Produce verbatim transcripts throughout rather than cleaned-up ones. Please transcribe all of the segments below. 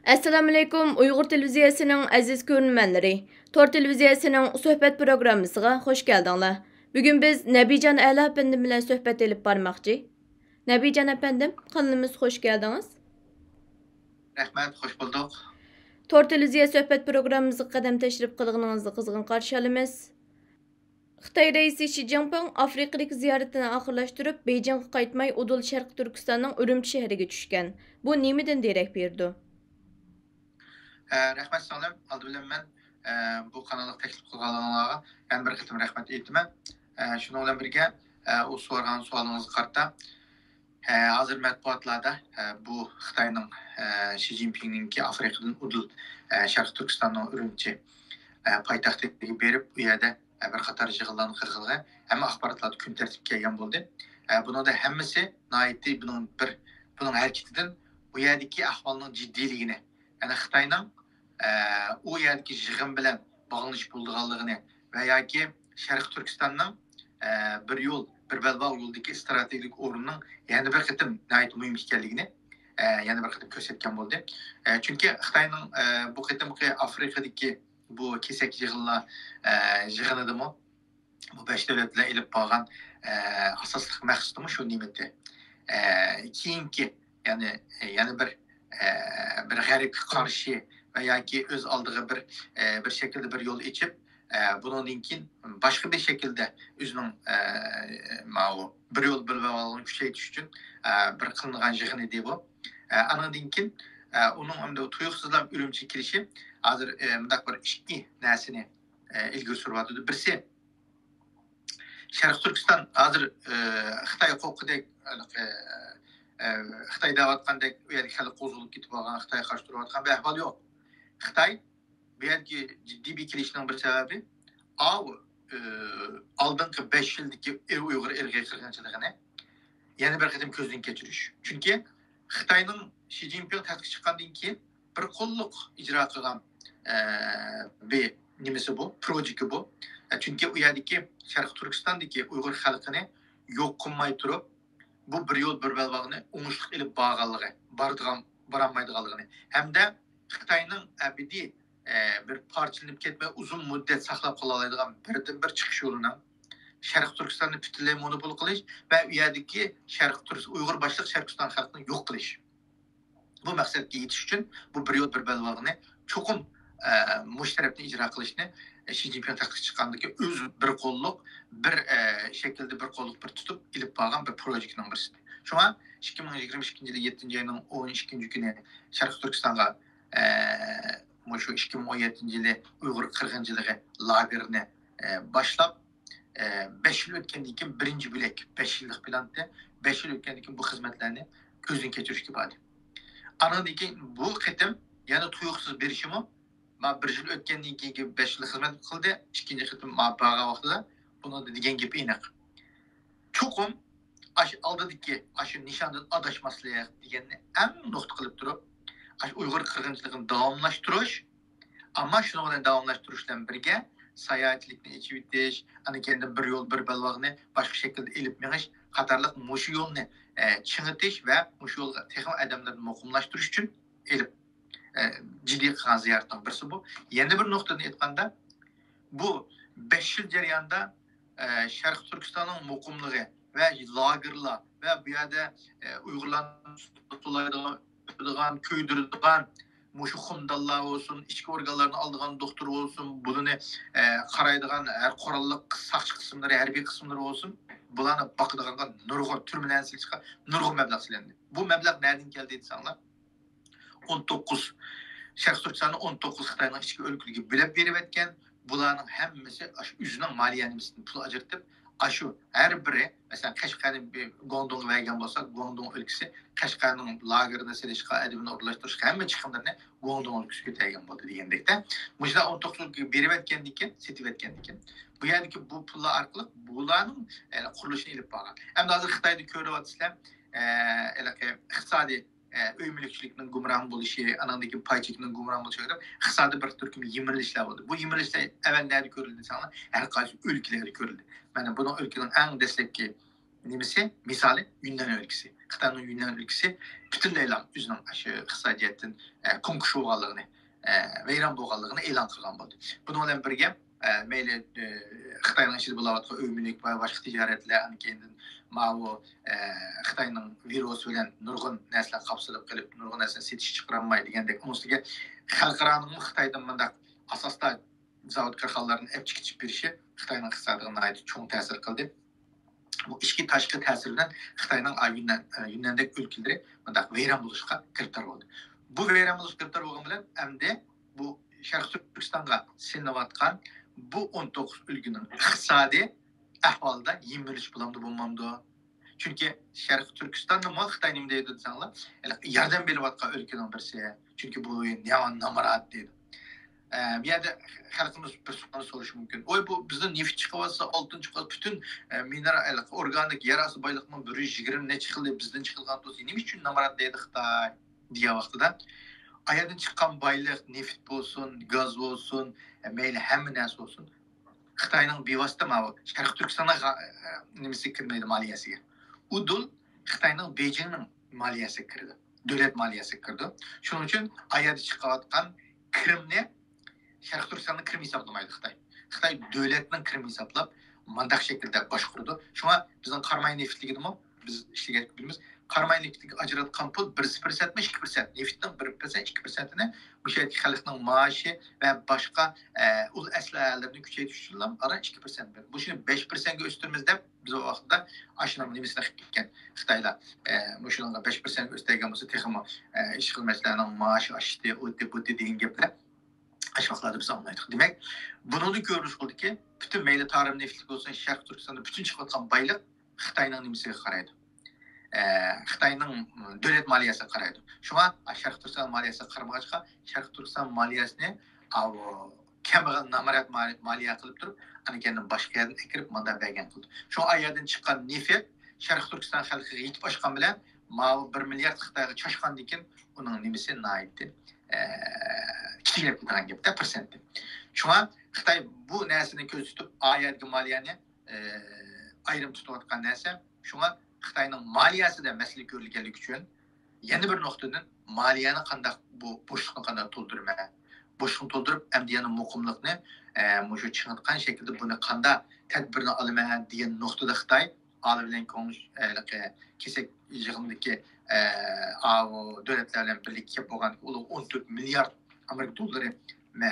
ئەسسالامۇئەلەيكۇم، ئۇيغۇر تېلېۋىزىيەسىنىڭ ئەزىز كۆرۈرمەنلىرى. تور تېلېۋىزىيەسىنىڭ سۆھبەت پروگراممىسىغا خۇش كەلدىڭلار. بۈگۈن بىز نەبىجان ئەلا ئەپەندىم بىلەن سۆھبەت ئېلىپ بارماقچى. نەبىجان ئەپەندىم، قانىلىمىزغا خۇش كەلدىڭىز. رەھمەت، خۇش بولدۇق. تور تېلېۋىزىيە سۆھبەت پروگراممىمىزغا قەدەم تەشرىپ قىلغىنىڭىزنى قىزغىن قارشى ئالىمىز. خىتاي رەئىسى شى جىنپىڭ ئافرىقىدىكى زىيارىتىنى ئاخىرلاشتۇرۇپ، بېيجىڭغا قايتماي، ئۇدۇل شەرقىي تۈركىستاننىڭ ئۈرۈمچى شەھىرىگە چۈشكەن. بۇ نېمىدىن دېرەك بېرىدۇ؟ ئە، رەھمەت سىڭلىم. ئالدى بىلەن مەن، ئە، بۇ قانالغا تەكلىپ قىلغانلىقىڭلارغا يەنە بىر قېتىم رەھمەت ئېيتىمەن. ئە، شۇنىڭ بىلەن بىرگە، ئە، ئۇ سورىغان سوئالىڭىزغا قارىتا، ئە، ھازىر مەتبۇئاتلاردا، ئە، بۇ خىتاينىڭ، ئە، شى جىنپىڭنىڭكى ئافرىقىدىن ئۇدۇل، ئە، شەرقىي تۈركىستاننىڭ ئۈرۈمچى، ئە، پايتەختىگە بېرىپ، ئۇ يەردە، ئە، بىر قاتار يىغىنلارنى قىلغىنىغا ھەممە ئاخباراتلاردا كۈن تەرتىپكە كەلگەن بولدى. ئە، بۇنىڭدا ھەممىسى ناھايىتى بۇنىڭ بىر، بۇنىڭ ھەرىكىتىدىن ئۇ يەردىكى ئەھۋالنىڭ جىددىيلىكىنى، يەنى خىتاينىڭ، ئە، ئۇ يەردىكى يىغىن بىلەن باغلىنىش بولىدىغانلىقىنى ۋە ياكى شەرقىي تۈركىستاننىڭ، ئە، بىر يول، بىر بەلباغ يولىدىكى ئىستراتېگىيەلىك ئورنىنىڭ يەنە بىر قېتىم ناھايىتى مۇھىم ئىكەنلىكىنى، ئە، يەنە بىر قېتىم كۆرسەتكەن بولدى. ئە، چۈنكى خىتاينىڭ، ئە، بۇ قېتىمقى ئافرىقىدىكى بۇ كېسەك يىغىنلار، ئە، يىغىنىدىمۇ بۇ بەش دۆلەت بىلەن ئېلىپ بارغان، ئە، ئاساسلىق مەقسىتىمۇ شۇ نېمىتى. ئە، كېيىنكى، يەنى، يەنە بىر، ئە، بىر غەربكە قارشى ۋە ياكى ئۆز ئالدىغا بىر، ئە، بىر شەكىلدە بىر يول ئېچىپ، ئە، بۇنىڭدىن كېيىن باشقا بىر شەكىلدە ئۆزىنىڭ، ئە، ماۋۇ بىر يول، بىر بەلباغنى كۈچەيتىش ئۈچۈن، ئە، بىر قىلىنغان يىغىن ئىدى بۇ. ئە، ئانىڭدىن كېيىن، ئە، ئۇنىڭ ئەمدى تۇيۇقسىزلا ئۈرۈمچىگە كېلىشى ھازىر، ئە، مۇنداق بىر ئىككى نەرسىنى، ئە، ئىلگىرى سۈرۈۋاتىدۇ. بىرسى، شەرقىي تۈركىستان ھازىر، ئە، خىتاي قورققۇدەك، ھېلىقى، ئە، خىتاي دەۋاتقاندەك ئۇ يەردىكى خەلق قوزغىلىپ كېتىۋالغان، خىتايغا قارشى تۇرۇۋاتقان بىر ئەھۋال يوق. خىتاي بۇ يەردىكى جىددىي بېكىنىشنىڭ بىر سەۋەبى، ئاۋۇ، ئە، ئالدىنقى بەش يىلدىكى ئۇيغۇر ئىرقىي قىرغىنچىلىقىنى يەنە بىر قېتىم كۆزدىن كەچۈرۈش. چۈنكى خىتاينىڭ شى جىنپىڭ تەختكە چىققاندىن كېيىن بىر قوللۇق ئىجرا قىلغان، ئە، بىر نېمىسى بۇ، پروجېكتى بۇ. ئە، چۈنكى ئۇ يەردىكى شەرقىي تۈركىستاندىكى ئۇيغۇر خەلقىنى يوق قىلماي تۇرۇپ، بۇ بىر يول، بىر بەلباغنى ئوڭۇشلۇق ئېلىپ بارغانلىقى، بارىدىغان، بارالمايدىغانلىقىنى ھەمدە خىتاينىڭ ئەبەدىي، ئە، بىر پارچىلىنىپ كەتمەي، ئۇزۇن مۇددەت ساقلاپ قالالايدىغان بىردىنبىر چىقىش يولىنىڭ شەرقىي تۈركىستاننى پۈتۈنلەي مونوپول قىلىش ۋە ئۇ يەردىكى شەرقىي تۈرك-، ئۇيغۇر باشلىق شەرقىي تۈركىستان خەلقىنى يوق قىلىش. بۇ مەقسەتكە يېتىش ئۈچۈن بۇ بىر يول، بىر بەلباغنى چوقۇم، ئە، مۇشۇ تەرەپتىن ئىجرا قىلىشنى، ئە، شى جىنپىڭ تەختكە چىققاندىكى ئۆزى بىر قوللۇق، بىر، ئە، شەكىلدە بىر قوللۇق بىر تۇتۇپ ئېلىپ بارغان بىر پروجېكتنىڭ بىرسى. شۇڭا ئىككى مىڭ يىگىرمە ئىككىنچى يىلى يەتتىنچى ئاينىڭ ئون ئىككىنچى كۈنى شەرقىي تۈركىستانغا، ئە، مۇشۇ ئىككى مىڭ ئون يەتتىنچى يىلى ئۇيغۇر قىرغىنچىلىقى لاگېرىنى، ئە، باشلاپ، ئە، بەش يىل ئۆتكەندىن كېيىن بىرىنچى بۆلەك، بەش يىللىق پىلانتى، بەش يىل ئۆتكەندىن كېيىن بۇ خىزمەتلەرنى كۆزدىن كەچۈرۈشكە باردى. ئانىڭدىن كېيىن بۇ قېتىم يەنە تۇيۇقسىز بېرىشىمۇ، ما بىر يىل ئۆتكەندىن كېيىنكى بەش يىل خىزمەت قىلدى، ئىككىنچى قېتىم ما بارغان ۋاقتىدا بۇنىڭدا دېگەن گېپى ئېنىق. چوقۇم ئاشۇ ئالدىدىكى ئاشۇ نىشاندىن ئاداشماسلىق دېگەننى ئەڭ نۇقتا قىلىپ تۇرۇپ، ئاشۇ ئۇيغۇر قىرغىنچىلىقىنى داۋاملاشتۇرۇش، ئەمما شۇنىڭ بىلەن داۋاملاشتۇرۇش بىلەن بىرگە، ساياھەتچىلىكنى ئېچىۋېتىش، ئاندىن كېيىن بىر يول، بىر بەلباغنى باشقا شەكىلدە ئېلىپ مېڭىش قاتارلىق مۇشۇ يولنى، ئە، چىڭىتىش ۋە مۇشۇ يولغا تېخىمۇ ئادەملەرنى مۇقىملاشتۇرۇش ئۈچۈن ئېلىپ، ئە، جىددىي قىلغان زىيارىتىنىڭ بىرسى بۇ. يەنە بىر نۇقتىدىن ئېيتقاندا، بۇ بەش يىل جەريانىدا، ئە، شەرقىي تۈركىستاننىڭ مۇقىملىقى ۋە لاگېرلار ۋە بۇ يەردە، ئە، ئۇيغۇرلارنى توسۇلايدىغان، ئۆلتۈرىدىغان، كۆيدۈرىدىغان، مۇشۇ قوماندانلار بولسۇن، ئىچكى ئورگانلارنى ئالىدىغان دوختۇر بولسۇن، بۇلارنى، ئە، قارايدىغان ھەر قوراللىق ساقچى قىسىملىرى، ھەربىي قىسىملىرى بولسۇن، بۇلارنى باقىدىغانغا نۇرغۇن، تۈرمىلەرنى سېلىشقا نۇرغۇن مەبلەغ سېلىندى. بۇ مەبلەغ نەدىن كەلدى دېسەڭلار، ئون توققۇز، شەرقىي تۈركىستاننى ئون توققۇز خىتاينىڭ ئىچكى ئۆلكىلىرىگە بۆلۈپ بېرىۋەتكەن. بۇلارنىڭ ھەممىسى ئاشۇ ئۆزىنىڭ مالىيە نېمىسىدىن پۇل ئاجرىتىپ، ئاشۇ ھەر بىرى، مەسىلەن، قەشقەرنى بىر گۇاڭدۇڭغا بەرگەن بولسا، گۇاڭدۇڭ ئۆلكىسى قەشقەرنىڭ لاگېرىنى سېلىشقا، ئادىمىنى ئورۇنلاشتۇرۇشقا ھەممە چىقىملىرىنى گۇاڭدۇڭ ئۆلكىسى كۆتەرگەن بولدى دېگەندەكتە، مۇشۇنداق ئون توققۇز ئۆلكىگە بېرىۋەتكەندىن كېيىن، سېتىۋەتكەندىن كېيىن، بۇ يەردىكى بۇ پۇللار ئارقىلىق بۇلارنىڭ، يەنى قۇرۇلۇشىنى ئېلىپ بارغان. ئەمدى ھازىر خىتايدا كۆرۈۋاتىسىلەر، ئە، ھېلىقى ئىقتىسادىي ئە، ئۆي مۈلۈكچىلىكنىڭ گۇمران بولۇشى، ئانىڭدىن كېيىن پاي چېكىنىڭ گۇمران بولۇشى قىلىپ، ئىقتىسادتا بىر تۈركۈم يېمىرىلىشلار بولدى. بۇ يېمىرىلىشلار ئەۋۋەل نەدە كۆرۈلدى دېسەڭلار، ھەر قايسى ئۆلكىلەردە كۆرۈلدى. مانا بۇنىڭ ئۆلكىنىڭ ئەڭ دەسلەپكى، نېمىسى، مىسالى يۈننەن ئۆلكىسى. خىتاينىڭ يۈننەن ئۆلكىسى پۈتۈنلەيلا ئۆزىنىڭ ئاشۇ ئىقتىسادىيەتتىن، ئە، كۇڭكۇشۇ بولغانلىقىنى، ئە، ۋەيران بولغانلىقىنى ئېلان قىلغان بولدى. بۇنىڭ بىلەن بىرگە، ئە، مەيلى، ئە، خىتاينىڭ ئىچىدە بولۇۋاتقان ئۆي مۈلۈك ۋە باشقا تىجارەتلەر، ئاندىن كېيىندىن ماۋۇ، ئە، خىتاينىڭ ۋىرۇسى بىلەن نۇرغۇن نەرسىلەر قاپسىلىپ قېلىپ، نۇرغۇن نەرسىنى سېتىشقا چىقىرالماي دېگەندەك، ئۇنىڭ ئۈستىگە خەلقئارانىڭمۇ خىتايدىن مۇنداق ئاساستا زاۋۇت كارخانىلارنى ئەپ چىقىپ بېرىشى خىتاينىڭ ئىقتىسادىغا ناھايىتى چوڭ تەسىر قىلدى. بۇ ئىچكى تاشقى تەسىر بىلەن خىتاينىڭ، ئا، يۈننەن، ئە، يۈننەندەك ئۆلكىلىرى مۇنداق ۋەيران بولۇشقا گىرىپتار بولدى. بۇ ۋەيران بولۇشقا گىرىپتار بولغان بىلەن ئەمدى بۇ شەرقىي تۈركىستانغا سېلىنىۋاتقان بۇ ئون توققۇز ئۆلكىنىڭ ئىقتىسادىي ئەھۋالىدا يېمىرىلىش بولامدۇ، بولمامدۇ؟ چۈنكى شەرقىي تۈركىستاننىمۇ خىتاي نېمە دەيدۇ دېسەڭلار، ياردەم بېرىۋاتقان ئۆلكىنىڭ بىرسى. چۈنكى بۇ نامرات دەيدۇ. ئە، بۇ يەردە خەلقىمىز بىر سوئال سورىشى مۇمكىن. ۋاي، بۇ بىزدە نېفىت چىقىۋاتسا، ئالتۇن چىقىۋاتسا، پۈتۈن، ئە، مىنېرال، ئورگانىك يەر ئاستى بايلىقنىڭ بىر يۈز يىگىرمە نەچچە خىلى بىزدىن چىقىدىغان تۇرسا، نېمە ئۈچۈن نامرات دەيدۇ خىتاي؟ دېگەن ۋاقتىدا، ئايەردىن چىققان بايلىق، نېفىت بولسۇن، گاز بولسۇن، ئە، مەيلى ھەممە نەرسە بولسۇن، خىتاينىڭ بىۋاسىتە ماۋۇ شەرقىي تۈركىستاننىڭ غا-، ئە، نېمىسىگە كىرمەيدۇ، مالىيەسىگە. ئۇ دۇل خىتاينىڭ بېيجىڭنىڭ مالىيەسىگە كىرىدۇ. دۆلەت مالىيەسىگە كىرىدۇ. شۇنىڭ ئۈچۈن ئايەردە چىقىۋاتقان كىرىمنى شەرقىي تۈركىستاننىڭ كىرىمى ھېسابلىمايدۇ خىتاي. خىتاي دۆلەتنىڭ كىرىمى ھېسابلاپ، مانداق شەكىلدە باشقۇرىدۇ. شۇڭا بىزنىڭ قاراماي نېفىتلىكىدىمۇ بىز ئىشلىگەن بىلىمىز. قاراماي نېفىتلىكىگە ئاجراتقان پۇل بىر پىرسەنتمۇ، ئىككى پىرسەنت. نېفىتنىڭ بىر پىرسەنت، ئىككى پىرسەنتىنى مۇشۇ يەردىكى خەلقنىڭ مائاشى ۋە باشقا، ئە، ئۇل ئەسلىھەلىرىنى كۈچەيتىش ئۈچۈنلا ئاران ئىككى پىرسەنت بېرىپ، بۇ ئىشنى بەش پىرسەنتكە ئۆستۈرىمىز دەپ، بىز ئۇ ۋاقىتتا ئاشۇنىڭ نېمىسىنى قىلىپ كەتكەن خىتايلار. ئە، مۇشۇنىڭغا بەش پىرسەنت ئۆستۈرگەن بولسا، تېخىمۇ، ئە، ئىشقىلىپ مەسىلەنىڭ مائاشى ئاشتى، ئۇتى، بۇتى دېگەن گەپلەر ئاشۇ ۋاقىتلاردا بىز ئاڭلايتتۇق. دېمەك، بۇنىڭدىن كۆرۈنۈش قىلدىكى، پۈتۈن مەيلى تارىم نېفىتلىك بولسۇن، شەرقىي تۈركىستاندا پۈتۈن چىقىۋاتقان بايلىق خىتاينىڭ نېمىسىگە قارايدۇ. ئە، خىتاينىڭ دۆلەت مالىيەسىگە قارايدۇ. شۇڭا شەرقىي تۈركىستان مالىيەسىگە قارىمىغاچقا، شەرقىي تۈركىستان مالىيەسىنى، ئاۋۇ، كەمبەغەل نامرات مالى-، مالىيە قىلىپ تۇرۇپ، ئاندىن كېيىن باشقا يەردىن ئەكىرىپ مۇنداق بەرگەن قىلدى. شۇ ئايەردىن چىققان نېفىت شەرقىي تۈركىستان خەلقىگە يېتىپ ئاشقان بىلەن، ماۋۇ بىر مىليارد خىتايغا چاشقاندىن كېيىن ئۇنىڭ نېمىسى ناھايىتى، ئە، كىچىكلەپ كېتىدىغان گەپتە پىرسەنتى. شۇڭا خىتاي بۇ نەرسىنى كۆزدە تۇتۇپ، ئايەردىكى مالىيەنى، ئە، ئايرىم تۇتۇۋاتقان نەرسە. شۇڭا خىتاينىڭ مالىيەسىدە مەسىلە كۆرۈلگەنلىكى ئۈچۈن، يەنە بىر نۇقتىدىن مالىيەنى قانداق، بۇ بوشلۇقنى قانداق تولدۇرىمەن؟ بوشلۇقنى تولدۇرۇپ، ئەمدى يەنە مۇقىملىقنى، ئە، مۇشۇ چىڭىتقان شەكىلدە بۇنى قانداق تەدبىرنى ئالىمەن دېگەن نۇقتىدا خىتاي ئالى بىلەن كوڭ-، ھېلىقى كېسەك يىغىنىدىكى، ئە، ئاۋۇ دۆلەتلەر بىلەن بىرلىككە كېلىپ بولغان ئۇلۇغ ئون تۆت مىليارد ئامېرىكا دوللىرى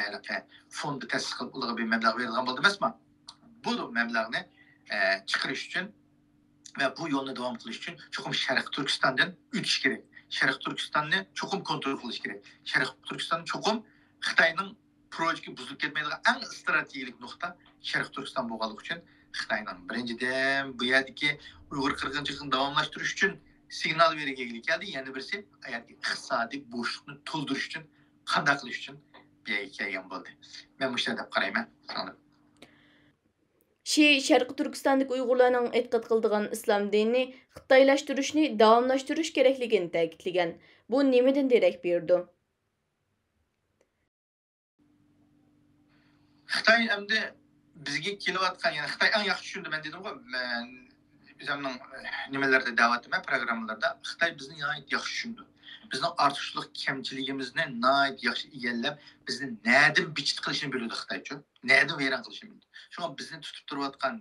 ھېلىقى فوندى تەسىس قىلىپ، ئۇلارغا بىر مەبلەغ بېرىدىغان بولدى ئەمەسمۇ؟ بۇ مەبلەغنى، ئە، چىقىرىش ئۈچۈن ۋە بۇ يولنى داۋام قىلىش ئۈچۈن چوقۇم شەرقىي تۈركىستاندىن ئۆتۈش كېرەك. شەرقىي تۈركىستاننى چوقۇم كونترول قىلىش كېرەك. شەرقىي تۈركىستان چوقۇم خىتاينىڭ پروژېكتى بۇزۇلۇپ كەتمەيدىغان ئەڭ ئىستراتېگىيەلىك نۇقتا شەرقىي تۈركىستان بولغانلىقى ئۈچۈن خىتاينىڭ بىرىنچىدىن بۇ يەردىكى ئۇيغۇر قىرغىنچىلىقىنى داۋاملاشتۇرۇش ئۈچۈن سىگنال بېرىگىلى كەلدى. يەنە بىرسى، ئۇ يەردىكى ئىقتىسادىي بوشلۇقنى تولدۇرۇش ئۈچۈن قانداق قىلىش ئۈچۈن بۇ يەرگە كەلگەن بولدى. مەن مۇشۇنداق دەپ قارايمەن. شى شەرقىي تۈركىستاندىكى ئۇيغۇرلارنىڭ ئېتىقاد قىلىدىغان ئىسلام دىنىنى خىتايلاشتۇرۇشنى داۋاملاشتۇرۇش كېرەكلىكىنى تەكىتلىگەن. بۇ نېمىدىن دېرەك بېرىدۇ؟ خىتاي ئەمدى بىزگە كېلىۋاتقان، يەنى خىتاي ئەڭ ياخشى چۈشىنىدۇ. مەن دېدىمغۇ، مەن ئۆزۈمنىڭ نېمىلەردە دەۋاتىمەن، پروگراممىلاردا، خىتاي بىزنى ناھايىتى ياخشى چۈشىنىدۇ. بىزنىڭ ئارتۇقچىلىق كەمچىلىكىمىزنى ناھايىتى ياخشى ئىگىلەپ، بىزنى نەدىن بىچىت قىلىشنى بىلىدۇ خىتايچۇ، نەدىن ۋەيران قىلىشنى بىلىدۇ. شۇڭا بىزنى تۇتۇپ تۇرۇۋاتقان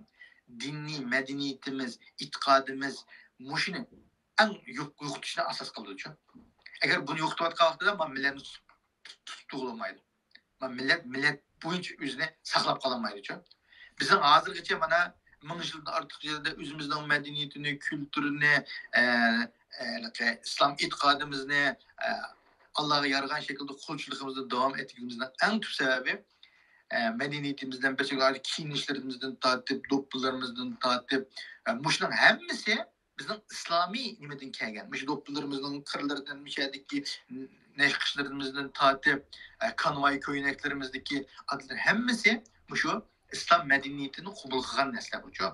دىنىي مەدەنىيىتىمىز، ئېتىقادىمىز، مۇشۇنى ئەڭ يوق-، يوقىتىشنى ئاساس قىلىدۇچۇ. ئەگەر بۇنى يوقىتىۋاتقان ۋاقتىدا، ما مىللەتنى تۇتۇپ، تۇتۇپ تۇرغىلى بولمايدۇ. ما مىللەت، مىللەت بويىچە ئۆزىنى ساقلاپ قالالمايدۇچۇ. بىزنىڭ ھازىرغىچە مانا مىڭ يىلدىن ئارتۇق يىلدا ئۆزىمىزنىڭ مەدەنىيىتىنى، كۈلتۈرىنى، ئە، ئە، ئىسلام ئېتىقادىمىزنى، ئە، ئاللاغا يارىغان شەكىلدە قۇلچىلىقىمىزنى داۋام ئەتكىنىمىزنىڭ ئەڭ تۈپ سەۋەبى، ئە، مەدەنىيىتىمىزدىن بىر شەكىلدە كىيىنىشلىرىمىزدىن تارتىپ، دوپپىلىرىمىزدىن تارتىپ، ئە، مۇشۇنىڭ ھەممىسى بىزنىڭ ئىسلامىي نېمىدىن كەلگەن، مۇشۇ دوپپىلىرىمىزنىڭ قىرلىرىدىن، مۇشۇ يەردىكى نەقىشلىرىمىزدىن تارتىپ، ئە، كانۋاي كۆينەكلىرىمىزدىكى ئادەتلەر ھەممىسى مۇشۇ ئىسلام مەدەنىيىتىنى قوبۇل قىلغان نەرسىلەر بۇچۇ.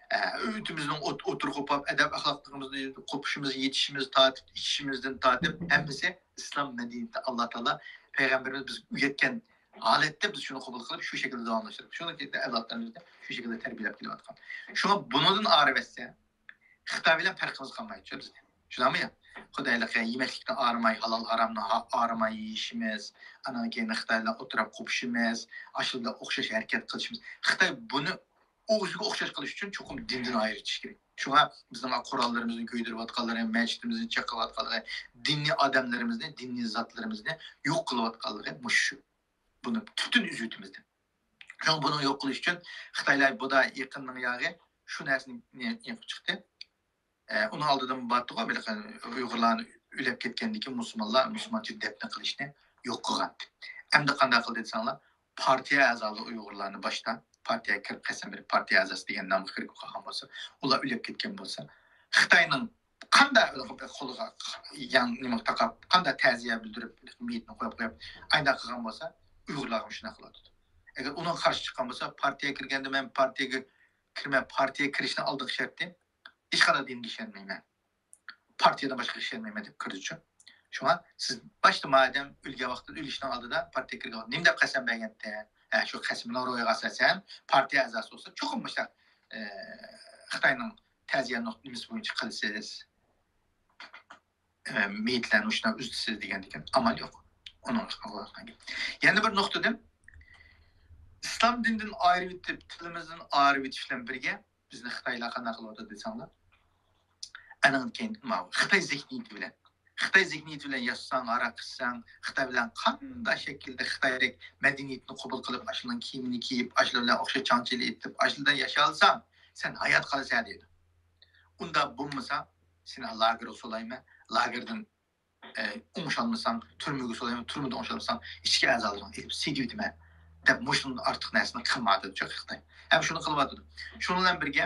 ئە، ئۆتۈمىزنىڭ ئوت-، ئوتتۇرىغا قوپۇپ، ئەدەپ-ئەخلاقلىرىمىزنى قوپۇشىمىز، يېتىشىمىز تارتىپ، ئىچىشىمىزدىن تارتىپ، ھەممىسى ئىسلام مەدەنىيىتى. ئاللا تائالا پەيغەمبىرىمىز بىزگە ئۆگەتكەن ھالەتتە بىز شۇنى قوبۇل قىلىپ، شۇ شەكىلدە داۋاملاشتۇرۇپ، شۇنىڭ ئۈچۈن ئەۋلادلىرىمىزنى شۇ شەكىلدە تەربىيەلەپ كېلىۋاتقان. شۇڭا بۇنىڭدىن ئايرىۋەتسە، خىتاي بىلەن پەرقىمىز قالمايدۇ بىزدىن. شۇنداقمۇ يا؟ خۇدايلىق يېمەكلىكتىن ئارىماي، ھالال ھارامنى ھا-، ئارىماي يېيىشىمىز، ئانان كېيىن خىتاي بىلەن ئوتتۇراپ قوپۇشىمىز، ئاشۇنداق ئوخشاش ھەرىكەت قىلىشىمىز. خىتاي بۇنى ئۆزىگە ئوخشاش قىلىش ئۈچۈن چوقۇم دىندىن ئايرىتىش كېرەك. شۇڭا بىزنىڭ قوراللىرىمىزنى كۆيدۈرۈۋاتقانلىرى، مەسچىتىمىزنى چېقىۋاتقانلىرى، دىنىي ئادەملىرىمىزنى، دىنىي زاتلىرىمىزنى يوق قىلىۋاتقانلىقى مۇشۇ شۇ. بۇنى پۈتۈن ئۈزۈۋېتىمىز دەپ. شۇڭا بۇنى يوق قىلىش ئۈچۈن خىتايلار بۇدا يېقىننىڭ ياغى شۇ نەرسىنى يېقىپ چىقتى. ئە، ئۇنىڭ ئالدىدا بارتىغۇ، ئۇيغۇرلارنى ئۆلۈپ كەتكەندىن كېيىن مۇسۇلمانلار مۇسۇلمانچە دەپنە قىلىشنى يوق قىلغان. ئەمدى قانداق قىلدى دېسەڭلار، پارتىيە ئەزالىرى ئۇيغۇرلارنى باشتا پارتىيەگە كىرىپ قەسەم بېرىپ پارتىيە ئەزاسى دېگەن نامغا كىرىپ قالغان بولسا، ئۇلار ئۆلۈپ كەتكەن بولسا، خىتاينىڭ قانداق قولىغا يەڭ نېمە تاقاپ، قانداق تەزىيە بىلدۈرۈپ، مېيىتنى قويۇپ قويۇپ، ئاينداق قىلغان بولسا، ئۇيغۇرلارغا شۇنداق قىلىۋاتىدۇ. ئەگەر ئۇنىڭغا قارشى چىققان بولسا، پارتىيەگە كىرگەندە مەن پارتىيەگە كىرمەي، پارتىيەگە كىرىشنىڭ ئالدىنقى شەرتى ھېچقانداق دىنگە ئىشەنمەيمەن، پارتىيەدىن باشقىغا ئىشەنمەيمەن دەپ كىردىچۇ. شۇڭا سىز باشتا مادەم ئۆلگەن ۋاقىتتا، ئۆلۈشنىڭ ئالدىدا پارتىيەگە كىرگەن، نېمە دەپ قەسەم بەرگەنتى؟ ھە، شۇ قەسىمنىڭ روھىغا ئاساسەن پارتىيە ئەزاسى بولسا، چوقۇم مۇشۇنداق، ئە، خىتاينىڭ تەزىيە نۇقتا-، نېمىسى بويىچە قىلىسىز، ئە، مېيىتلەرنى مۇشۇنداق ئۈزىسىز دېگەندىكىن ئامال يوق. ئۇنىڭ ئۈستىنى قىلىۋاتقان گەپ. يەنە بىر نۇقتىدىن، ئىسلام دىنىدىن ئايرىۋېتىپ، تىلىمىزدىن ئايرىۋېتىش بىلەن بىرگە، بىزنى خىتايلار قانداق قىلىۋاتىدۇ دېسەڭلار، ئانىڭدىن كېيىن ماۋۇ خىتاي زېھنىيىتى بىلەن، خىتاي زېھنىيىتى بىلەن ياشىساڭ، ھاراق ئىچسەڭ، خىتاي بىلەن قانداق شەكىلدە خىتايدەك مەدەنىيىتىنى قوبۇل قىلىپ، ئاشۇنىڭ كىيىمىنى كىيىپ، ئاشۇلار بىلەن ئوخشاش چاڭچىلى ئېيتىپ، ئاشۇلار بىلەن ياشىيالىساڭ، سەن ھايات قالىسەن دەيدۇ. ئۇنداق بولمىسا، سېنى لاگېرغا سولايمەن، لاگېردىن ئوڭۇش ئالمىساڭ، تۈرمىگە سولايمەن، تۈرمىدىن ئوڭۇش ئالمىساڭ، ئىچكى ئەزالىرىڭنى ئېلىپ سېتىۋېتىمەن، دەپ مۇشۇندىن ئارتۇق نەرسىنى قىلمايدۇ خىتاي. ھەم شۇنى قىلىۋاتىدۇ. شۇنىڭ بىلەن بىرگە،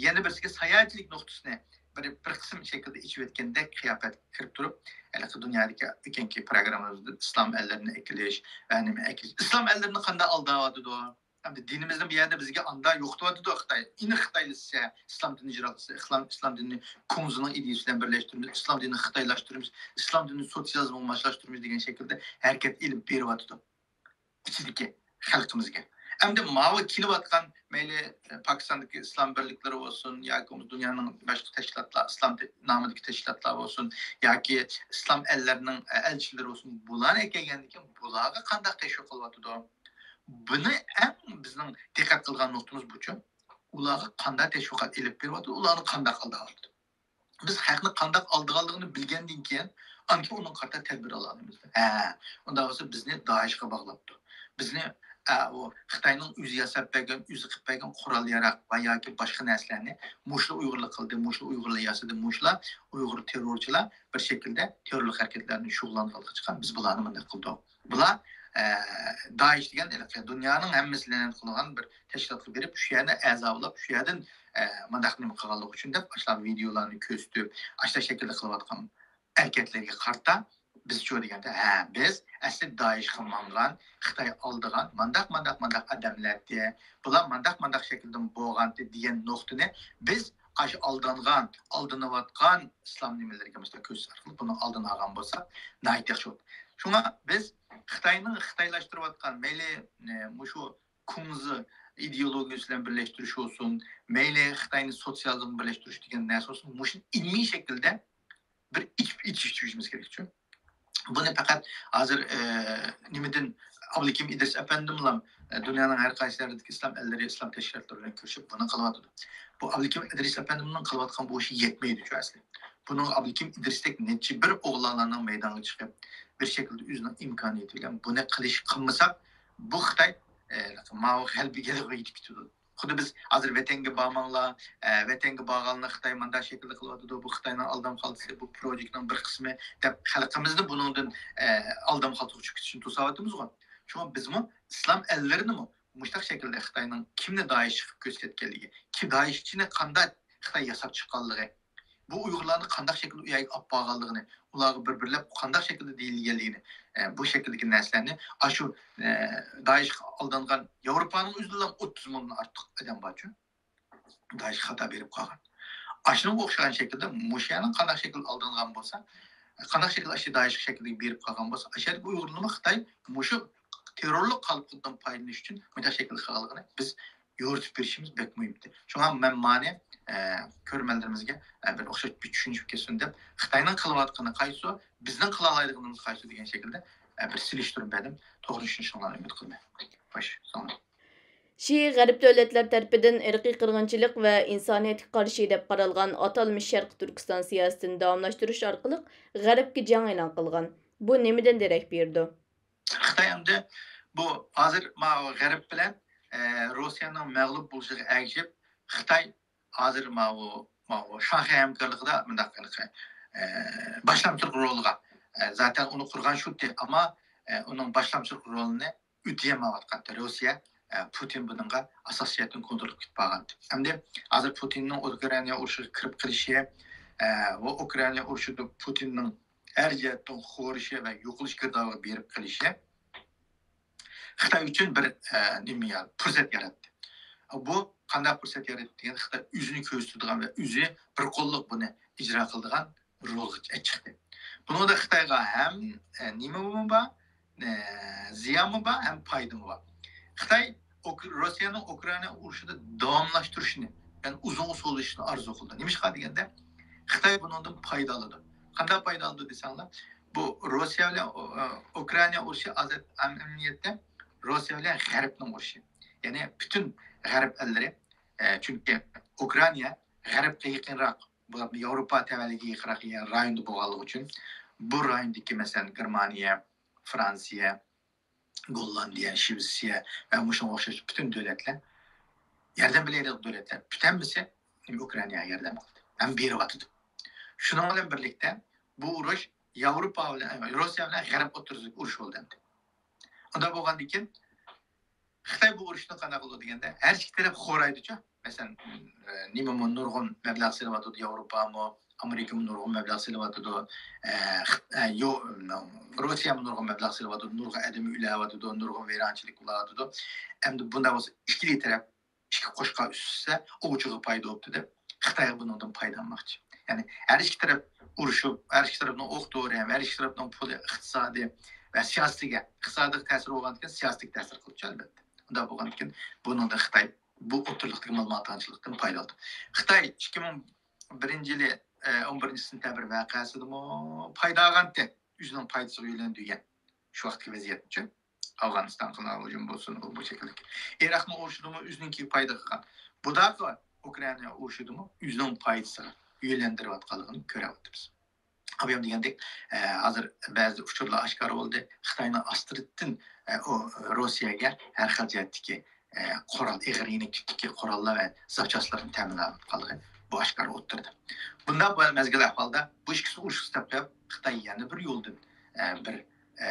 يەنە بىرسىگە ساياھەتچىلىك نۇقتىسىنى بىر، بىر قىسىم شەكىلدە ئېچىۋەتكەندەك قىياپەتكە كىرىپ تۇرۇپ، ھېلىقى دۇنيادىكى ئۆتكەنكى پروگراممىمىزدا ئىسلام ئەللىرىنى ئەكېلىش ۋە نېمە ئەكېلىش. ئىسلام ئەللىرىنى قانداق ئالداۋاتىدۇ؟ ئەمدى دىنىمىزنى بۇ يەردە بىزگە ئاندا يوقىتىۋاتىدۇ خىتاي. ئېنىق خىتايلىسا، ئىسلام دىنى جىراقلىسا، ئىسلام، ئىسلام دىنىنى كۇڭزىنىڭ ئىدىيىسى بىلەن بىرلەشتۈرىمىز، ئىسلام دىنىنى خىتايلاشتۇرىمىز، ئىسلام دىنىنى سوتسىيالىزمغا ماسلاشتۇرىمىز دېگەن شەكىلدە ھەرىكەت ئېلىپ بېرىۋاتىدۇ ئىچىدىكى خەلقىمىزگە. ئەمدى ماۋۇ كېلىۋاتقان مەيلى، ئە، پاكىستاندىكى ئىسلام بىرلىكلىرى بولسۇن ياكى بولمىسا دۇنيانىڭ باشقا تەشكىلاتلار، ئىسلام تە-، نامىدىكى تەشكىلاتلار بولسۇن ياكى ئىسلام ئەللىرىنىڭ، ئە، ئەلچىلىرى بولسۇن، بۇلارنى ئەكەلگەندىن كېيىن بۇلارغا قانداق تەشۋىق قىلىۋاتىدۇ؟ بۇنى ئەڭ بىزنىڭ دىققەت قىلىدىغان نۇقتىمىز بۇچۇ. ئۇلارغا قانداق تەشۋىقات ئېلىپ بېرىۋاتىدۇ، ئۇلارنى قانداق ئالداۋاتىدۇ؟ بىز خەقنى قانداق ئالدىغانلىقىنى بىلگەندىن كېيىن، ئاندىن كېيىن ئۇنىڭغا قارىتا تەدبىر ئالالىمىز. ھە، ئۇنداق بولسا بىزنى دائىشقا باغلاپتۇ. بىزنى، ئە، ئۇ خىتاينىڭ ئۆزى ياساپ بەرگەن، ئۆزى قىلىپ بەرگەن قورال ياراق ۋە ياكى باشقا نەرسىلەرنى مۇشۇلار ئۇيغۇرلار قىلدى، مۇشۇلار ئۇيغۇرلار ياسىدى، مۇشۇلار ئۇيغۇر تېررورچىلار بىر شەكىلدە تېررورلۇق ھەرىكەتلەرنى شۇغۇللانغانلىقى چىققان، بىز بۇلارنى مۇنداق قىلدۇق. بۇلار، ئە، دائىش دېگەن ھېلىقى دۇنيانىڭ ھەممىسى لەنەت قىلغان بىر تەشكىلاتقا بېرىپ، شۇ يەردە ئەزا بولۇپ، شۇ يەردىن، ئە، مۇنداق نېمە قىلغانلىقى ئۈچۈن دەپ، ئاشۇنداق ۋىدىيولارنى كۆرسىتىپ، ئاشۇنداق شەكىلدە قىلىۋاتقان ھەرىكەتلەرگە قارىتا، بىزچۇ دېگەندە، ھە، بىز ئەسلى دائىشقا ماڭغان، خىتاي ئالدىغان، مانداق، مانداق، مانداق ئادەملەردى، بۇلار مانداق، مانداق شەكىلدە بولغانتى دېگەن نۇقتىنى بىز ئاشۇ ئالدانغان، ئالدىنىۋاتقان ئىسلام نېمىلىرىگە مۇشۇنداق كۆرسىتىش ئارقىلىق بۇنىڭ ئالدىنى ئالغان بولسا ناھايىتى ياخشى بولىدۇ. شۇڭا بىز خىتاينىڭ خىتايلاشتۇرۇۋاتقان، مەيلى، ئە، مۇشۇ كۇڭزى ئىدېئولوگىيىسى بىلەن بىرلەشتۈرۈش بولسۇن، مەيلى خىتاينى سوتسىيالىزمغا بىرلەشتۈرۈش دېگەن نەرسە بولسۇن، مۇشۇنى ئىلمىي شەكىلدە بىر ئېچىپ، ئېچىپ چۈشىمىز كېرەكچۇ. بۇنى پەقەت ھازىر، ئە، نېمىدىن، ئابلىكىم ئىدرىس ئەپەندىملا، ئە، دۇنيانىڭ ھەر قايسى يەرلىرىدىكى ئىسلام ئەللىرى، ئىسلام تەشكىلاتلىرى بىلەن كۆرۈشۈپ بۇنى قىلىۋاتىدۇ. بۇ ئابلىكىم ئىدرىس ئەپەندىمنىڭ قىلىۋاتقان بۇ ئىشى يەتمەيدۇچۇ ئەسلى. بۇنىڭ ئابلىكىم ئىدرىستەك نەچچە بىر ئوغلانلارنىڭ مەيدانغا چىقىپ، بىر شەكىلدە ئۆزىنىڭ ئىمكانىيىتى بىلەن بۇنى قىلىش، قىلمىساق، بۇ خىتاي، ئە، ماۋۇ غەلىبىگە يېتىپ كېتىدۇ. خۇددى بىز ھازىر ۋەتەنگە بارماڭلار، ئە، ۋەتەنگە بارغانلار خىتاي مانداق شەكىلدە قىلىۋاتىدۇ، بۇ خىتاينىڭ ئالدام خالتىسى، بۇ پروجېكتنىڭ بىر قىسمى دەپ خەلقىمىزنى بۇنىڭدىن، ئە، ئالدام خالتىسىغا چۈشۈپ كېتىشىنى توساۋاتىمىزغۇ. شۇڭا بىزمۇ ئىسلام ئەللىرىنىمۇ مۇشۇنداق شەكىلدە خىتاينىڭ كىمنى دائىش قىلىپ كۆرسەتكەنلىكى، كى-، دائىشچىنى قانداق خىتاي ياساپ چىققانلىقى، بۇ ئۇيغۇرلارنى قانداق شەكىلدە ئۇ يەرگە ئاپ بارغانلىقىنى، ئۇلارغا بىر-بىرلەپ قانداق شەكىلدە دېيىلگەنلىكىنى، ئە، بۇ شەكىلدىكى نەرسىلەرنى ئاشۇ، ئە، دائىشقا ئالدانغان ياۋروپانىڭ ئۆزىدىلا ئوتتۇز مىڭدىن ئارتۇق ئادەم بارچۇ. دائىشقا خاتا بېرىپ قالغان. ئاشۇنىڭغا ئوخشىغان شەكىلدە مۇشۇ يەرنىڭ قانداق شەكىلدە ئالدانغان بولسا، قانداق شەكىلدە ئاشۇ دائىشقا شەكىلدە بېرىپ قالغان بولسا، ئاشۇ يەردىكى ئۇيغۇرلارنىمۇ خىتاي مۇشۇ تېررورلۇق قالپىقىدىن پايدىلىنىش ئۈچۈن مۇنداق شەكىلدە قىلغانلىقىنى بىز يورۇتۇپ بېرىشىمىز بەك مۇھىمتى. شۇڭا مەن مانى ئە، كۆرۈرمەنلىرىمىزگە، ئە، بىر ئوخشاش بىر چۈشىنىش كەلسۇن دەپ، خىتاينىڭ قىلىۋاتقىنى قايسى، بىزنىڭ قىلالايدىغىنىمىز قايسى دېگەن شەكىلدە، ئە، بىر سېلىشتۇرما بەردىم. توغرا چۈشىنىشىڭلارنى ئۈمىد قىلىمەن. خوش، ساڭا. شى غەرب دۆلەتلەر تەرىپىدىن ئىرقىي قىرغىنچىلىق ۋە ئىنسانىيەتكە قارشى دەپ قارالغان ئاتالمىش شەرقىي تۈركىستان سىياسىتىنى داۋاملاشتۇرۇش ئارقىلىق غەربكە جەڭ ئېلان قىلغان. بۇ نېمىدىن دېرەك بېرىدۇ؟ خىتاي ئەمدى بۇ ھازىر ماۋۇ غەرب بىلەن، ئە، روسىيەنىڭ مەغلۇپ بولۇشىغا ئەگىشىپ، خىتاي ھازىر ماۋۇ، ماۋۇ شاڭخەي ھەمكارلىقىدا مۇنداق ھېلىقى، ئە، باشلامچىلىق رولىغا، ئە، زاتەن ئۇنى قۇرغان شۇتى، ئەمما، ئە، ئۇنىڭ باشلامچىلىق رولىنى ئۆتىيەلمەيۋاتقانتى روسىيە. ئە، پۇتىن بۇنىڭغا ئاساسىي جەھەتتىن كونترول قىلىپ بارغانتى. ئەمدى ھازىر پۇتىننىڭ ئۇكرائىنا ئۇرۇشىغا كىرىپ قېلىشى، ئە، ۋە ئۇكرائىنا ئۇرۇشىدا پۇتىننىڭ ھەر جەھەتتىن خورىشى ۋە يوقىلىش گىردابىغا بېرىپ قېلىشى خىتاي ئۈچۈن بىر، ئە، نېمە يا-، پۇرسەت ياراتتى. بۇ قانداق پۇرسەت ياراتتى دېگەندە، خىتاي ئۆزىنى كۆرسىتىدىغان ۋە ئۆزى بىر قوللۇق بۇنى ئىجرا قىلىدىغان رولغا چىقتى. بۇنىڭدا خىتايغا ھەم، ئە، نېمىمۇ بار، ئە، زىيانمۇ بار، ھەم پايدىمۇ بار. خىتاي ئۇك-، روسىيەنىڭ ئۇكرائىنا ئۇرۇشىنى داۋاملاشتۇرۇشىنى، يەنى ئۇزۇنغا سوزۇلۇشىنى ئارزۇ قىلىدۇ. نېمىشقا دېگەندە، خىتاي بۇنىڭدىن پايدا ئالىدۇ. قانداق پايدا ئالىدۇ دېسەڭلار، بۇ روسىيە بىلەن ئۇ-، ئۇكرائىنا ئۇرۇشى ھازىر ئەمەلىيەتتە روسىيە بىلەن غەربنىڭ ئۇرۇشى. يەنى پۈتۈن غەرب ئەللىرى، ئە، چۈنكى ئۇكرائىنا غەربكە يېقىنراق، بۇ ياۋروپا تەۋەلىكىگە يېقىنراق رايوندا بولغانلىقى ئۈچۈن، بۇ رايوندىكى، مەسىلەن، گېرمانىيە، فرانسىيە، گوللاندىيە، شىۋېتسىيە ۋە مۇشۇنىڭغا ئوخشاش پۈتۈن دۆلەتلەر، ياردەم بېرەلىگەن دۆلەتلەر پۈتۈنلىسى ئۇكرائىناغا ياردەم قىلدى ھەم بېرىۋاتىدۇ. شۇنىڭ بىلەن بىرلىكتە، بۇ ئۇرۇش ياۋروپا بىلەن، روسىيە بىلەن غەرب ئوتتۇرىسىدىكى ئۇرۇش بولدى ئەمدى. ئۇنداق بولغاندىن كېيىن، خىتاي بۇ ئۇرۇشنى قانداق قىلىدۇ دېگەندە، ھەر ئىككى تەرەپ خورايدىچۇ. مەسىلەن، ئە، نېمىمۇ نۇرغۇن مەبلەغ سېلىۋاتىدۇ، ياۋروپامۇ، ئامېرىكىمۇ نۇرغۇن مەبلەغ سېلىۋاتىدۇ، ئە، خىت-، ئە، يو-، روسىيەمۇ نۇرغۇن مەبلەغ سېلىۋاتىدۇ، نۇرغۇن ئادىمى ئۆلۈۋاتىدۇ، نۇرغۇن ۋەيرانچىلىك بولۇۋاتىدۇ. ئەمدى بۇنداق بولسا، ئىككىلى تەرەپ ئىككى قوشقا ئۈستىسە، ئوۋچىغا پايدا بوپتۇ دەپ، خىتايغا بۇنىڭدىن پايدىلانماقچى. يەنى ھەر ئىككى تەرەپ ئۇرۇشۇپ، ھەر ئىككى تەرەپنىڭ ئوق دورى، ھەر ئىككى تەرەپنىڭ پۇلى، ئىقتىسادى ۋە سىياسىتىگە، ئىقتىسادىغا تەسىرى بولغاندىكىن، سىياسىتىگە تەسىر قىلىدۇ، ئەلۋەتتە. ئۇنداق بولغاندىكىن، بۇنىڭدا خىتاي بۇ ئوتتۇرىلىقتىكى مالىماتاڭچىلىقتىن پايدىلىنىدۇ. خىتاي ئىككى مىڭ بىرىنچى يىلى، ئە، ئون بىرىنچى سېنتەبىر ۋەقەسىدىمۇ پايدا ئالغانتى، ئۆزىنىڭ پايدىسىغا يۆلەندۈرگەن شۇ ۋاقىتتىكى ۋەزىيەتنىچۇ. ئافغانىستانغا قىلغان ھۇجۇم بولسۇن، بۇ، بۇ شەكىلدىكى. ئىراقنىڭ ئۇرۇشىدىمۇ ئۆزىنىڭكىگە پايدا قىلغان. بۇداقى ئۇكرائىنا ئۇرۇشىدىمۇ ئۆزىنىڭ پايدىسىغا يۆلەندۈرۈۋاتقانلىقىنى كۆرۈۋاتىمىز. ئابايام دېگەندەك، ئە، ھازىر بەزى ئۇچۇرلار ئاشكارا بولدى. خىتاينىڭ ئاستىرتىن، ئە، ئۇ، روسىيەگە ھەر خىل جەھەتتىكى، ئە، قورال، ئېغىر يېنىك تىپتىكى قوراللار ۋە زاپچاسلارنى تەمىنلەۋاتقانلىقى بۇ ئاشكارا ئوتتۇرىدا. بۇنداق بىر مەزگىل ئەھۋالدا بۇ ئىككىسىنى ئۇرۇشقا سەپ قويۇپ، خىتاي يەنە بىر يولدىن، ئە، بىر، ئە،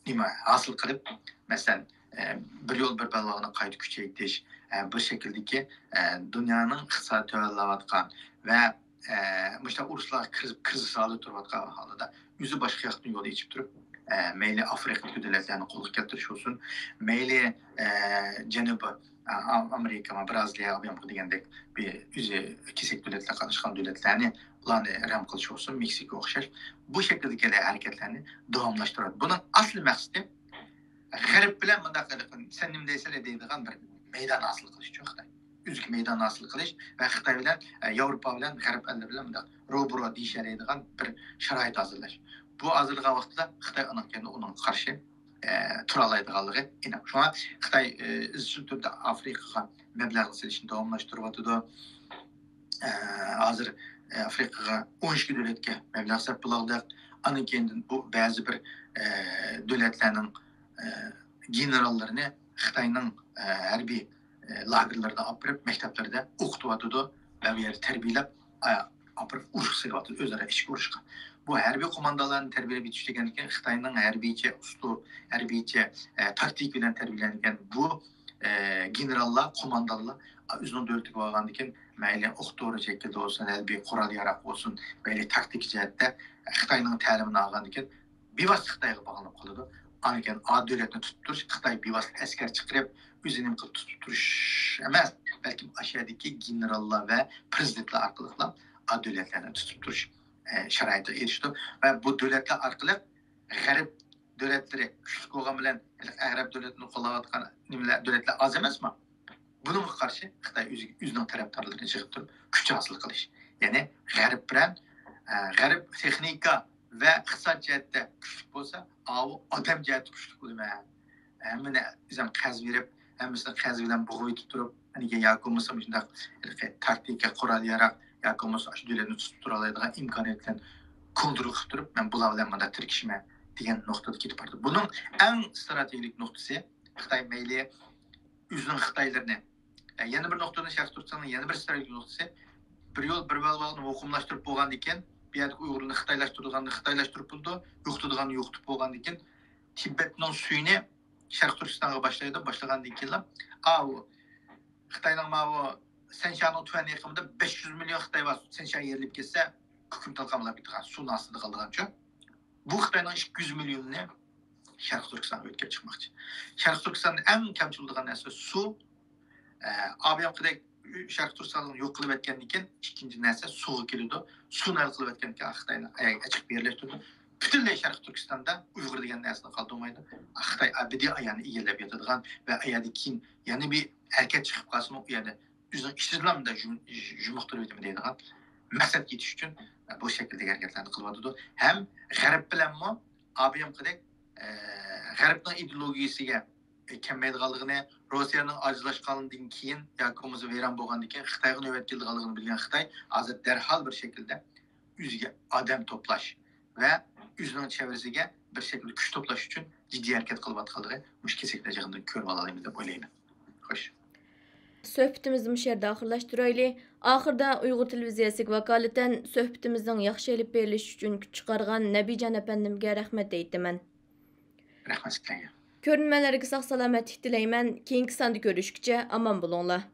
نېمە ھاسىل قىلىپ، مەسىلەن، ئە، بىر يول بىر بەلباغنى قايتا كۈچەيتىش، ئە، بىر شەكىلدىكى، ئە، دۇنيانىڭ ئىقتىسادى تۆۋەنلەۋاتقان ۋە، ئە، مۇشۇنداق ئۇرۇشلارغا كىرىز-، كىرىزىس ھالدا تۇرۇۋاتقان ھالدا ئۆزى باشقا ياقتىن يول ئېچىپ تۇرۇپ، ئە، مەيلى ئافرىقىدىكى دۆلەتلەرنى قولغا كەلتۈرۈش بولسۇن، مەيلى، ئە، جەنۇبىي، ئە، ئا-، ئامېرىكا، بىرازىلىيە، بۇيانقى دېگەندەك بىر ئۆزى كېسەك دۆلەتلەر قاتناشقان دۆلەتلەرنى، ئۇلارنى رەم قىلىش بولسۇن، مېكسىكا ئوخشاش بۇ شەكىلدىكى ھەرىكەتلەرنى داۋاملاشتۇرىدۇ. بۇنىڭ ئەسلى مەقسىتى غەرب بىلەن مۇنداق قىلىپ، سەن نېمە دەيسەن دەيدىغان بىر مەيدان ھاسىل قىلىش ئۈچۈن خىتاي. ئۆزىگە مەيدان ھاسىل قىلىش ۋە خىتاي بىلەن، ئە، ياۋروپا بىلەن غەرب ئەللىرى بىلەن مۇنداق روبىرو دېيىشەلەيدىغان بىر شارائىت ھازىرلاش. بۇ ھازىرلىغان ۋاقتىدا خىتاي ئۇنىڭ كەينىدە ئۇنىڭغا قارشى، ئە، تۇرالايدىغانلىقى ئېنىق. شۇڭا خىتاي، ئە، ئىزچىل تۈردە ئافرىقىغا مەبلەغ سېلىشنى داۋاملاشتۇرۇۋاتىدۇ. ئە، ھازىر، ئە، ئافرىقىغا ئون ئىككى دۆلەتكە مەبلەغ سەپ بولغۇدەك. ئاندىن كېيىندىن بۇ بەزى بىر، ئە، دۆلەتلەرنىڭ، ئە، گېنېراللىرىنى خىتاينىڭ، ئە، ھەربىي، ئە، لاگېرلىرىدا ئاپىرىپ، مەكتەپلەردە ئوقۇتۇۋاتىدۇ ۋە بۇ يەردە تەربىيەلەپ، ئە، ئاپىرىپ ئۇرۇشقا سېلىۋاتىدۇ، ئۆزئارا ئىچكى ئۇرۇشقا. بۇ ھەربىي قوماندانلارنى تەربىيەلەپ يېتىشتۈرگەندىن كېيىن خىتاينىڭ ھەربىيچە ئۇسلۇب، ھەربىيچە، ئە، تاكتىكا بىلەن تەربىيەلەنگەن بۇ، ئە، گېنېراللار، قوماندانلار ئۆزىنىڭ دۆلىتىگە بارغاندىن كېيىن مەيلى ئوق دورا شەكلىدە بولسۇن، ھەربىي قورال ياراق بولسۇن، مەيلى تاكتىكا جەھەتتە خىتاينىڭ تەلىمىنى ئالغاندىن كېيىن بىۋاسىتە خىتايغا باغلىنىپ قالىدۇ. ئاندىن كېيىن ئا دۆلەتنى تۇتۇپ تۇرۇش، خىتاي بىۋاسىتە ئەسكەر چىقىرىپ، ئۆزىنى نېمە قىلىپ تۇتۇپ تۇرۇش ئەمەس، بەلكىم ئاشۇ يەردىكى گېنېراللار ۋە پىرېزىدېنتلار ئارقىلىقلا ئا دۆلەتلەرنى تۇتۇپ تۇرۇش، ئە، شارائىتىغا ئېرىشىدۇ. ۋە بۇ دۆلەتلەر ئارقىلىق غەرب دۆلەتلىرى كۈچلۈك بولغان بىلەن، ھېلىقى ئەرەب دۆلىتىنى قوللاۋاتقان نېمىلەر، دۆلەتلەر ئاز ئەمەسمۇ؟ بۇنىڭغا قارشى خىتاي ئۆزىگە، ئۆزىنىڭ تەرەپدارلىرىنى يىغىپ تۇرۇپ، كۈچ ھاسىل قىلىش. يەنى غەرب بىلەن، ئە، غەرب تېخنىكا ۋە ئىقتىساد جەھەتتە كۈچلۈك بولسا، ئاۋۇ ئادەم جەھەتتە كۈچلۈك بولىمەن. ھەممىنى ئۆزۈم قەرز بېرىپ، ھەممىسىنى قەرز بىلەن بوغۇۋېتىپ تۇرۇپ، ياكى بولمىسا مۇشۇنداق تاكتىكا، قورال ياراغ، ياكى بولمىسا شۇ دۆلەتنى تۇتۇپ تۇرالايدىغان ئىمكانىيەت بىلەن كونترول قىلىپ تۇرۇپ، مەن بۇلار بىلەن مۇنداق تىركىشىمەن دېگەن نۇقتىدا كېتىپ بارىدۇ. بۇنىڭ ئەڭ ستراتېگىيەلىك نۇقتىسى، خىتاي مەيلى ئۆزىنىڭ خىتايلىرىنى، ئە، يەنە بىر نۇقتىدىن شەرقىي تۈركىستاننىڭ يەنە بىر ستراتېگىيەلىك نۇقتىسى، بىر يول، بىر مەلۇلنى مۇقىملاشتۇرۇپ بولغاندىن كېيىن، بۇ يەردىكى ئۇيغۇرلارنى خىتايلاشتۇرىدىغاننى خىتايلاشتۇرۇپ بولىدۇ، يوقىتىدىغاننى يوقىتىپ بولغاندىن كېيىن، تىبەتنىڭ سۈيىنى شەرقىي تۈركىستانغا باشلايدۇ. باشلىغاندىن كېيىنلا، ئاۋۇ خىتاينىڭ ماۋۇ سەنشانىڭ تۆۋەن ئېقىمىدا بەش يۈز مىليون خىتاي بار. سەنشان يېرىلىپ كەتسە، كۆكرىكى تالقانلاپ كېتىدىغان، سۇنىڭ ئاستىدا قالىدىغانچۇ. بۇ خىتاينىڭ ئىككى يۈز مىليونىنى شەرقىي تۈركىستانغا ئۆتكۈزۈپ چىقماقچى. شەرقىي تۈركىستاندا ئەڭ كەمچىل بولىدىغان نەرسە سۇ. ئە، ئابىيامقىدەك شەرقىي تۈركىستاننى يوق قىلىۋەتكەندىن كېيىن، ئىككىنچى نەرسە سۇغا كېلىدۇ. سۇنى ھەل قىلىۋەتكەندىن كېيىن خىتاينى ئاياغ ئېچىق يەرلەشتۈرىدۇ. پۈتۈنلەي شەرقىي تۈركىستاندا ئۇيغۇر دېگەن نەرسىنى قالدۇرمايدۇ. خىتاي ئەبەدىي ئاياغنى ئىگىلەپ ياتىدىغان ۋە ئاياغدىن كېيىن يەنە بىر ھەرىكەت چىقىپ قالسىمۇ، ئۇ يەردە ئۆزىنىڭ ئىشىدىلا مۇنداق يۇم-، يۇمۇقتۇرۇۋېتىمەن دەيدىغان مەقسەتكە يېتىش ئۈچۈن بۇ شەكىلدىكى ھەرىكەتلەرنى قىلىۋاتىدۇ. ھەم غەرب بىلەنمۇ ئابىيامقىدەك، ئە، غەربنىڭ ئىدېئولوگىيىسىگە كەلمەيدىغانلىقىنى، روسىيەنىڭ ئاجىزلاشقاندىن كېيىن ياكى بولمىسا ۋەيران بولغاندىن كېيىن خىتايغا نۆۋەت كېلىدىغانلىقىنى بىلگەن خىتاي ھازىر دەرھال بىر شەكىلدە ئۆزىگە ئادەم توپلاش ۋە ئۆزىنىڭ چەۋرىسىگە بىر شەكىلدە كۈچ توپلاش ئۈچۈن جىددىي ھەرىكەت قىلىۋاتقانلىقى مۇشۇ كېسەكلەر يىغىنىدىن كۆرۈپ ئالالايمىز دەپ ئويلايمەن. خوش. سۆھبىتىمىزنى مۇشۇ يەردە ئاخىرلاشتۇرايلى. ئاخىردا ئۇيغۇر تېلېۋىزىيەسىگە ۋاكالىتەن سۆھبىتىمىزنىڭ ياخشى ئېلىپ بېرىلىشى ئۈچۈن كۈچ چىقارغان نەبىجان ئەپەندىمگە رەھمەت ئېيتىمەن. رەھمەت سىلەرگە. كۆرۈرمەنلەرگە ساق سالامەتلىك تىلەيمەن. كېيىنكى ساندا كۆرۈشكىچە ئامان بولۇڭلار.